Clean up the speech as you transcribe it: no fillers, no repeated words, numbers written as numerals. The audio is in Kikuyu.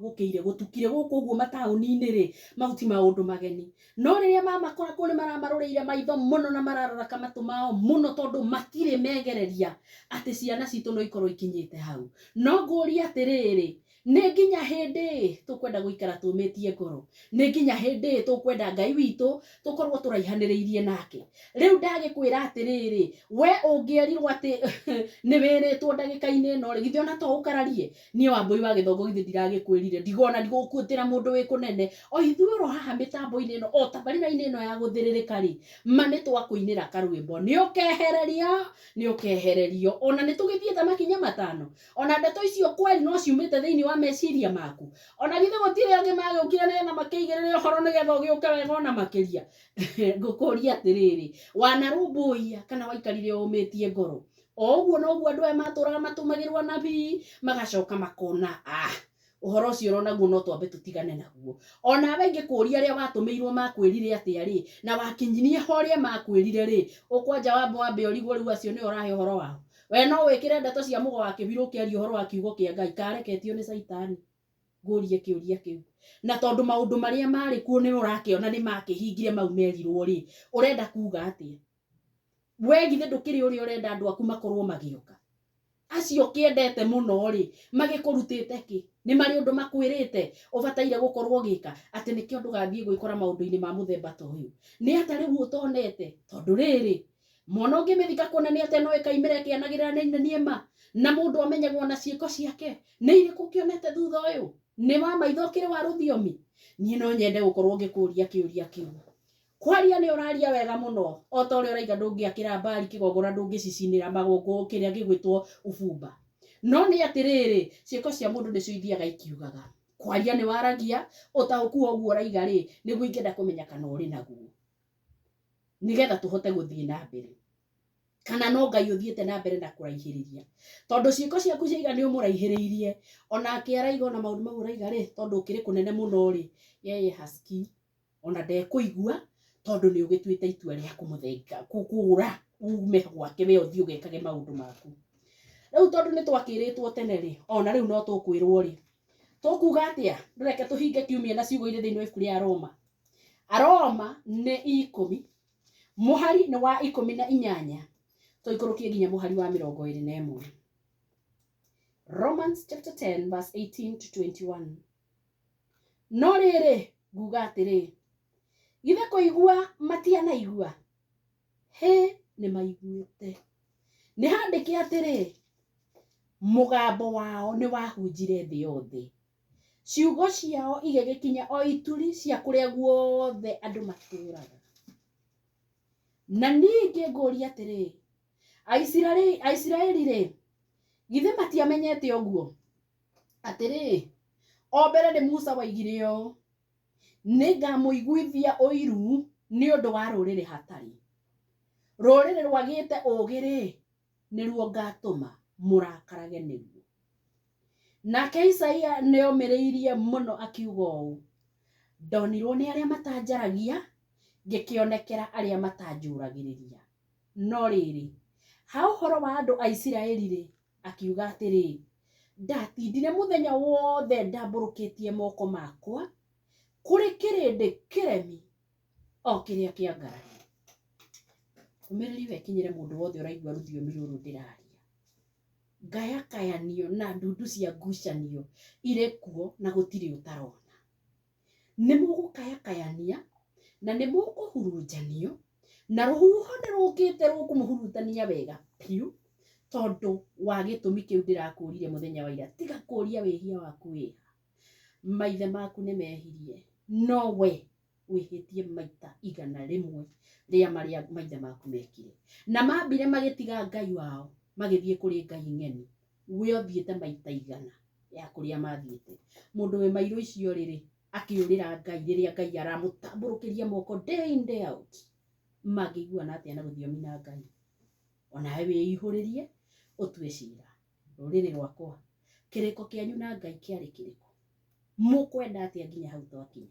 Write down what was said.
Gũkĩire gũtukire gũkũ ũguo mataũni-inĩ rĩ, mau ti maũndũ mageni. No rĩrĩa mamakora kũu nĩ maramarũrĩire maitho mũno na mararora matũ mao mũno tondũ matirĩ megereria atĩ ciana citũ no ikorwo ikinyĩte hau. No ngũrie atĩrĩrĩ, nĩ nginya hĩndĩ ĩ tũkwenda gũikara tũmĩtie ngoro? Nĩ nginya hĩndĩ ĩ tũkwenda Ngai witũ tũkorwo tũraihanĩrĩirie nake? Rĩu ndagĩkwĩra atĩrĩrĩ, we ũngĩerirwo atĩ nĩ wĩrĩtwo ndagĩka-inĩ ĩno rĩ, githĩ ona to ũkararie? Niĩ Wambũi wa Gĩthongo githĩ ndiragĩkwĩrire ndigona ndigũkuĩtĩra mũndũ wĩ kũnene. O ithuĩ oro haha mĩtambo-inĩ ĩno, o tabarĩra-inĩ ĩno ya gũthĩrĩrĩka rĩ, ma nĩ twakũinĩra karwĩmbo. Nĩ ũkehererio, nĩ ũkehererio. Ona nĩ tũgĩthiĩte makinya matano. Ona ndeto icio kweli no ciumĩte thĩinĩ wa meciria maku. Ona githĩ gũtirĩ angĩ magĩũkire nĩgetha makĩigĩrĩre ũhoro nĩgetha ũgĩũke wega ona makĩria. Ngũkũria atĩrĩrĩ, wanarũmbũiya kana waikarire ũmĩtie ngoro? O ũguo noguo andũ aya matũraga matũmagĩrwo anabii, magacoka makona ah, ũhoro ũcio oro naguo no twambe tũtigane naguo. Onawe ingĩkũria arĩa watũmĩirwo makwĩrire atĩa rĩ, na wakinyirie ho ũrĩa makwĩrire rĩ, ũkwanja wambe wambe ũrigwo rĩu acio nĩo ũrahe ũhoro wao? We no wĩkĩre ndeto cia mũgo wa kĩbirũ ũkĩaria ũhoro wa kiugo kĩa Ngai, kareketio nĩ caitani? Ngũrie kĩũria kĩu. Na tondũ maũndũ marĩa marĩ kuo nĩ ũrakĩona nĩ makĩhingire mau merirwo rĩ, ũrenda kuga atĩa? We githĩ ndũkĩrĩ ũrĩa ũrenda andũ aku makorwo magĩũka? Acio ũkĩendete mũno rĩ, magĩkũrutĩte kĩ? Nĩ marĩ ũndũ makwĩrĩte ũbataire gũkorwo ũgĩka atĩ nĩkĩo ndũgathiĩ gwĩkora maũndũ-inĩ ma mũthemba ta ũyũ? Nĩ ata rĩu ũtonete? Tondũ rĩrĩ, mwana ũngĩmĩthika kũna nĩ atĩa no ĩkaimĩra ĩkĩanagĩrĩra nĩ niĩ ma? Na mũndũ amenyagwo na ciĩko ciake. Nĩ irĩkũ ũkĩonete thutha ũyũ? Nĩ wa maitho ũkĩrĩ wa rũthiomi? Niĩ no nyende gũkorwo ngĩkũria kĩũria kĩu. Kwaria nĩ ũraria wega mũno, o ta ũrĩa ũraiga ndũngĩakĩra Baali kĩgongona ndũngĩcicinĩra magongo kĩrĩa gĩgwĩtwo ũbumba. No nĩ atĩrĩrĩ, ciĩko cia mũndũ nĩcio ithiaga ikiugaga. Kwaria nĩ waragia, ũtaũku wa ũguo ũraiga-rĩ, nĩguo ingĩenda kũmenya kana ũrĩ naguo, nĩgetha tũhote gũthiĩ na mbere. Kana no Ngai ũthiĩte na mbere na kũraihĩrĩria. Tondũ ciĩko ciaku ciaiga nĩ ũmũraihĩrĩirie, onake araiga ona maũndũ mau ũraiga-rĩ, tondũ ũkĩrĩ kũnene mũno-rĩ, yeye hasikii. ona ndekũigua tondũ nĩ ũgĩtuĩte itua rĩa kũmũthenga kũra ume gwake we ũthiĩ ũgekage maũndũ maku. Rĩu tondũ nĩ twakĩrĩtwo tene rĩ, ona rĩu no tũkwĩrwo rĩ, tũkuga atĩa? Reke tũhinge kiumia na ciugo irĩ thĩinĩ wa ibuku rĩa Aroma. Aroma nĩ ikũmi, mũhari nĩ wa 18 tũikũrũkie nginya mũhari wa 21. Romans chapter 10 verse 18 to 21. No rĩrĩ, nguga atĩrĩ, githĩ kũigua matianaigua? Hĩ, nĩmaiguĩte. Nĩ handĩke atĩrĩ, mũgambo wao nĩwahunjire thĩ yothe, ciugo ciao igĩgĩkinya o ituri cia kũrĩa guothe andũ matũũraga. Na ningĩ ngũria atĩrĩ, Aisiraeli-rĩ, githĩ matiamenyete ũguo? Atĩrĩ, o mbere nĩ Musa waigire ũũ, Nĩngamũiguithia ũiru nĩ ũndũ wa rũrĩrĩ hatarĩ, rũrĩrĩ rwagĩte ũũgĩ-rĩ, nĩruo ngatũma mũrakarage nĩruo. Nake Isaia nĩomĩrĩirie mũno akiuga ũũ, Ndonirwo nĩ arĩa matanjaragia, ngĩkĩonekera arĩa matanjũragĩrĩria. No rĩrĩ, ha ũhoro wa andũ a Isiraeli-rĩ, akiuga atĩrĩ, Ndatindire mũthenya wothe ndambũrũkĩtie moko makwa kũrĩ kĩrĩndĩ kĩremi o kĩrĩa kĩa ngarari. Ndũmĩrĩri ĩyo ĩkinyĩre mũndũ wothe ũraigua rũthiomi rũrũ ndĩraria. Ngayakayanio na ndundu cia ngucanio irĩ kuo na gũtirĩ ũtarona. Nĩ mũgũkayakayania na nĩ mũkũhurunjanio, na rũhuho nĩ rũkĩte rũkũmũhurutania wega biũ, tondũ wa gĩtũmi kĩu ndĩrakũrire mũthenya wa ira. Tiga kũria wĩhia waku wĩha. Maithe maku nĩ mehirie, no we wĩhĩtie maita 100 rĩa marĩa maithe maku mekire. Na mambire magĩtiga Ngai wao, magĩthiĩ kũrĩ ngai ng'eni. We ũthiĩte maita 100 ya kũrĩa mathiĩte. Mũndũ wĩ mairũ icio rĩrĩ, akĩũrĩra Ngai rĩrĩa Ngai aramũtambũrũkĩria moko day in day out. Mangĩiguana atĩa na rũthiomi na Ngai? Onawe wĩihũrĩrie ũtue cira. Rũrĩrĩ rwakwa, kĩrĩko kĩanyu na Ngai kĩarĩ kĩrĩkũ? Mũkwenda atĩa nginya hau twakinya?